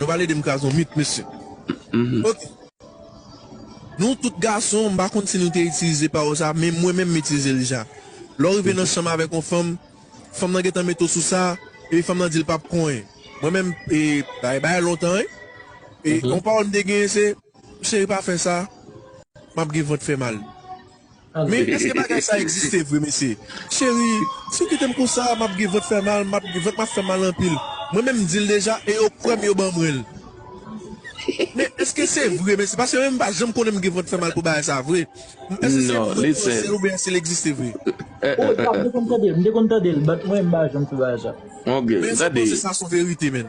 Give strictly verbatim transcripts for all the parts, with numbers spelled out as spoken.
Nou pale de m kraze yon mit, mesye. Ok. Nou tout gason, m pa konn si nou te itilize pawòl sa, men mwen menm m itilize l deja. Lè w rive nan chanm avèk yon fanm, fanm nan gentan mete w sou sa, epi fanm nan di l p ap konyen. Mwen menm, e, bagay bagay lontan, wi. E, yon pawòl m te genyen se, cheri pa fè sa, m ap gen vant fè mal. Men èske bagay sa egziste vre, mesye? Cheri, si w kite m konsa, m ap gen vant fè mal, m ap gen vant m ap fè mal anpil. Mwen menm m di l deja, e yo kwè m, yo ban mwen l. Men èske se vre, mesye? Paske mwen menm m pa janm konnen m gen vant fè mal pou bagay sa vre. Èske se mwen k panse l oubyen èske l egziste vre? Oh, sa, m te konn tande l, m te konn tande l, but mwen m pa janm fè bagay sa. Men èske w panse sa se yon verite, menn?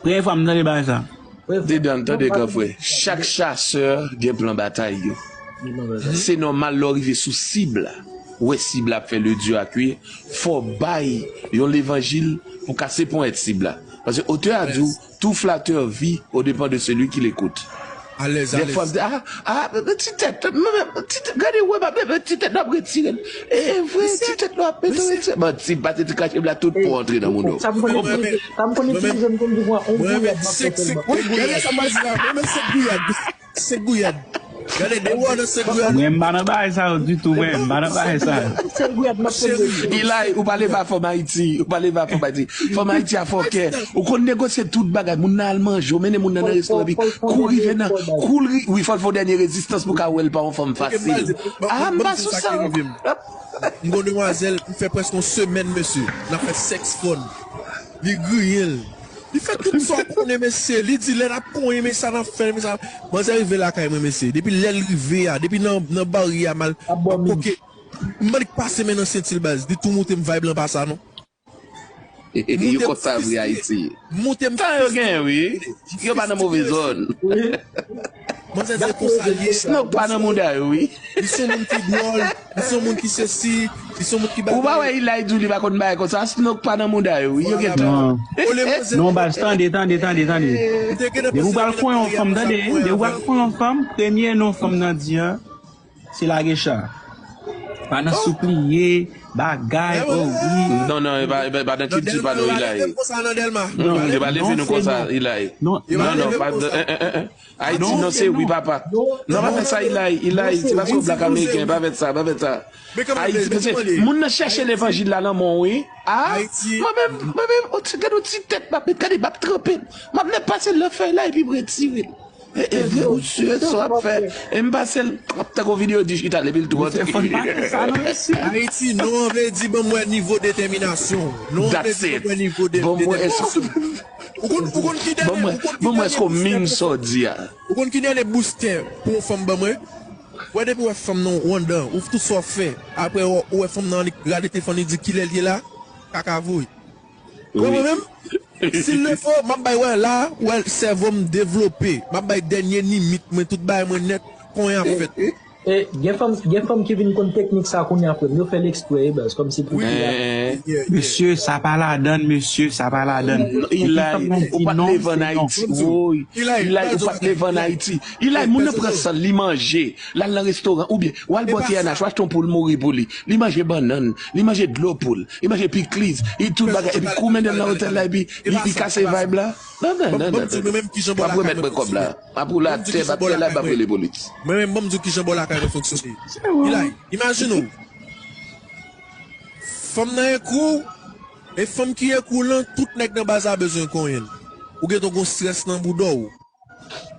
Premye fwa m tande bagay sa. Dedan, tande gran frè. Chak chasè gen plan batay yo. Se nòmal lè w rive sou sib la. Ou wè sib la ap fè le dur à cuire. Fò w bay yon levanjil pou kase ponyèt sib la. Paske otè a di w, tout flatteur vit aux dépens de celui qui l'écoute. Alèz, alèz. Dèfwa m di, ah, ah, ti tèt, ti tèt, gade wè m ap, ti tèt n ap retire l. E vre, ti tèt nou ap mete retire. Manti, m pa te di kache m la tout pou antre nan moun yo. Sa m konnen itilize, sa m konnen itilize m konn di mwen on gouyad m ap fè sèlman. On gouyad. Gade sa m di la, mwen menm se gouyad. Se gouyad. Gade, de ou nan se gouyad. Mwen m pa nan bagay sa yo ditou, mwen m pa nan bagay sa yo. Sèl gouyad m ap fè. Ilay, ou pale pa Fanm Ayiti, ou pale pa Fanm Ayiti. Fanm Ayiti a fòkè. Ou konn negosye tout bagay. Moun nan al manje, ou mennen moun nan nan restoran, epi kou rive nan, kou l ri, wi, fò l fè yon dènye rezistans pou ka wè l pa yon fanm fasil. Ah, m pa sou sa. M gon demwazèl, m fè prèske yon semèn, mesye. N ap fè sèks fòn. Li griyen l. Li fè tout sa w konnen, mesye. Li di lè n ap konyen, men sa n ap fè, men sa. Manzè rive lakay mwen, mesye. Depi lè l rive a, depi nan, nan baryè a, m al, m ap koke. M mande k pase men nan senti l, baz. Li tou moute m vibe lan pa sa, non. Yo konsa vre Ayiti. Tan yo gen, wi. Yo pa nan move zòn. Manzè se konsa l ye. Snow pa nan mouda yo, wi. Li se yon moun ki dwòl, li se yon moun ki sesi, li se yon moun ki bagay. Ou pa wè Ilay di w li pa konn bagay konsa, Snow pa nan mouda yo, wi. Yo gen tan. Non, baz, tande, tande, tande, tande. Depi w pral konyen yon fanm, tande, depi w pral konyen yon fanm, premye non fanm nan di a, se lage cha. Pa nan soupliye, bagay, oh wi. Non, non, e pa, e pa, e pa nan kilti pa nou, Ilay. Non, yo pa leve nou konsa, Ilay. Non, non, pa, eh, eh, eh, eh. Ayiti, non, se wi, papa. Non, pa fè sa, Ilay, Ilay, se paske w blak ameriken, pa fè sa, pa fè sa. Ayiti, paske moun nan chèche levanjil la nan men w, wi. Ah, mwen menm, mwen menm, gade yon ti tèt m ap met, gade m ap tranpe l. M ap nèk pase lòt fèy la epi m retire l. E, e vre, ou si sa w ap fè. E m pase l, m ap tankou videyo dijital epi l tou antre. Ayiti, non an vle di ban m wè nivo detèminasyon w. Non an vle di ban m wè nivo de, detèminasyon w. Ou konn, ou konn ki dènye, ou konn ki dènye boustè pou, ou konn ki dènye boustè pou yon fanm ban mwen? Wè depi w wè fanm nan w anndan, ou tout sa w fè. Apre ou wè fanm nan annik rale telefòn li di kilè l ye la, kaka voye. Wè mwen menm, si l le fo, m ap bay wè la, wè sèvo m devlope. M ap bay dènye limit mwen, tout bagay mwen nèt, konyen ap fèt. E, gen fanm, gen fanm ki vin konn teknik sa kounye a frè m. Yo fè l eksprè, wi, baz, kòmsi pou. Mesye, sa pa ladann, mesye, sa pa ladann. Ilay, ou pa t leve ann Ayiti, woy. Ilay, ou pa t leve ann Ayiti. Ilay, moun nan pran san l, li manje, l al nan restoran, oubyen, w al bò T N H, w achte yon poul mouri pou li. Li manje bannann, li manje dlo poul, li manje pikliz, li tout bagay, epi kou mennen l nan otèl la, epi li, li kase vibe la. Non, non, non, non, non. W ap remèt mwen kòb la. M ap woule atè, m ap fè la, m ap rele polis. Mwen menm, ban m di w kijan bò lakay mwen fonksyone. Ilay, imajine w. Fanm nan ekou, e fanm ki ekou lan, tout nèg nan baz la bezwen konyen l. Ou gentan gon strès nan bouda w.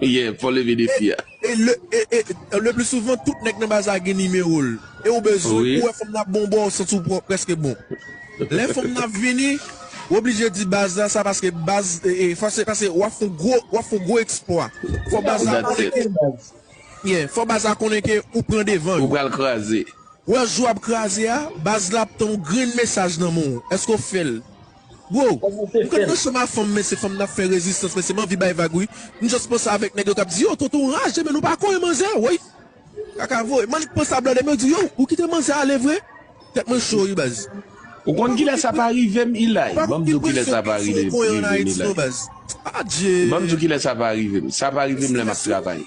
Yeah, fò leve defi a. E, e le, e, e, le pli souvan, tout nèg nan baz la gen nimewo l. E ou bezwen, ou wè fanm nan ap bon bò, ou santi w prèske bon. Lè fanm nan ap vini, ou oblije di baz la sa paske baz, e, e, paske, paske w ap fè yon gwo, w ap fè yon gwo eksplwa. Fò baz la konnen ke, yeah, fò baz la konnen ke ou pran devan yo. Ou pral kraze. Ou wè jou ap kraze a, baz la ap tann yon grenn mesaj nan men w. Èske w fè l? Bro, m konn nan chanm a fanm, men se fanm nan ap fè rezistans, men se m anvi bay vag, wi. M just panse avèk nèg yo k ap di, yo, Toto, w raje, men nou pa konyen manzè, woy. Kaka voye. M annik panse a blòdè m yo di, yo, ou kite manzè ale vre? Tèt mwen cho, wi, baz. Ou konn kilè sa pa rive m, Ilay? Ban m di w kilè sa pa rive m, Ilay. Adje. Ban m di w kilè sa pa rive m. Sa pa rive m lè m ap travay.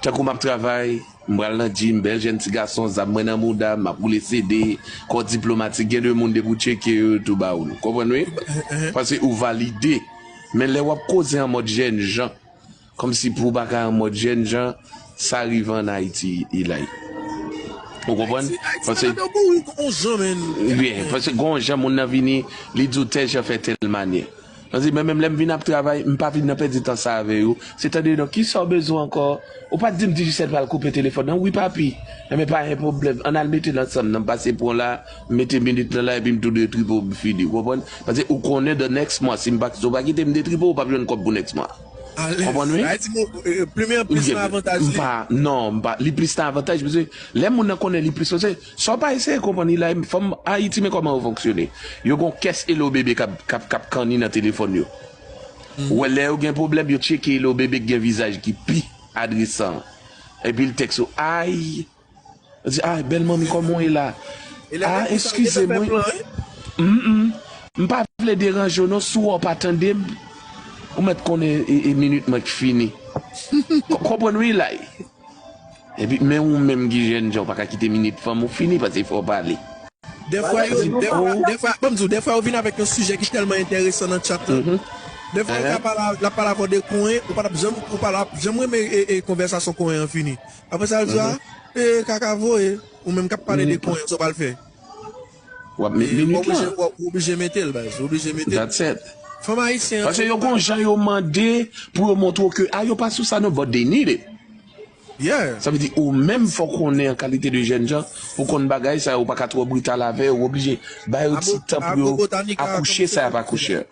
Tankou m ap travay, M pral nan gym, bèl jèn ti gason, zam mwen nan mouda, m ap woule C D, kò diplomatik, gen de moun depi w tcheke yo, yo tou ba ou l. Konprann wi? Paske ou valide. Men lè w ap koze an mòd jèn jan, kòmsi pou w pa ka an mòd jèn jan, sa rive ann Ayiti, Ilay. Ou konprann? Paske, byen, paske gon jan moun nan vini, li di w tèl jan fè tèl manyè. Paske mwen menm lè m vin ap travay, m pa vin nan pèdi tan sa avè yo. Se tande, donk, kisa w bezwen ankò? Ou pa t di m Digicel pral koupe telefòn nan? Wi, papi. Enben, pa gen pwoblèm. Ann al mete l ansanm nan. M pase pran la, m mete minit lan la, epi m tou detripe w, m fini. Ou konprann? Paske ou konnen the next month, si m pa, si w pa kite m detripe w, w p ap jwenn kòb pou next month. Konprann wi? Sa vle di, pli men an plis nan avantaj li. M pa, non, m pa, li plis nan avantaj, paske lè moun nan konnen li plis, paske sa w pa eseye konprann li la, fanm Ayiti, men kòman yo fonksyone. Yo gon kès Hello Bebe k ap, k ap, k ap kanni nan telefòn yo. Ou wè, lè yo gen pwoblèm, yo tcheke Hello Bebe k gen vizaj ki pi adresan. Epi l tèks ou, ay, Di, ay, bèl manmi, kòman w ye la? Ah, eskize mwen. Mm, mm. M pa vle deranje w non, si w pa tande m, ou mèt konnen e, e minit mwen k fini. Ko-, konprann wi, Ilay. Epi, men ou menm ki jèn jan, ou pa ka kite minit fanm ou fini, paske fò w pale. Dèfwa yo, dèfwa, dèfwa, ban m di w, dèfwa yo vin avèk yon sijè ki tèlman enteresan nan chat lan. Dèfwa yo ka pale, l ap pale avè w de konyen, ou pa t ap janm, ou pa t ap janm renmen e, e konvèsasyon konyen an fini. Apre sa, l di, ah, e kaka voye. Ou menm k ap pale de konyen, sa w pral fè? W ap met minit lan. W oblije mete l, baz. W oblije mete l. That's it. Fanm ayisyen an. Paske yo gon jan yo mande pou yo montre w ke, ah, yo pa sou sa non, but they need it. Yeah. Sa vle di, ou menm fò w konnen an kalite de jèn jan, pou w konn bagay sa yo, ou pa ka twò brital avè yo, w oblije ba yo ti tan pou yo akouche sa y ap akouche.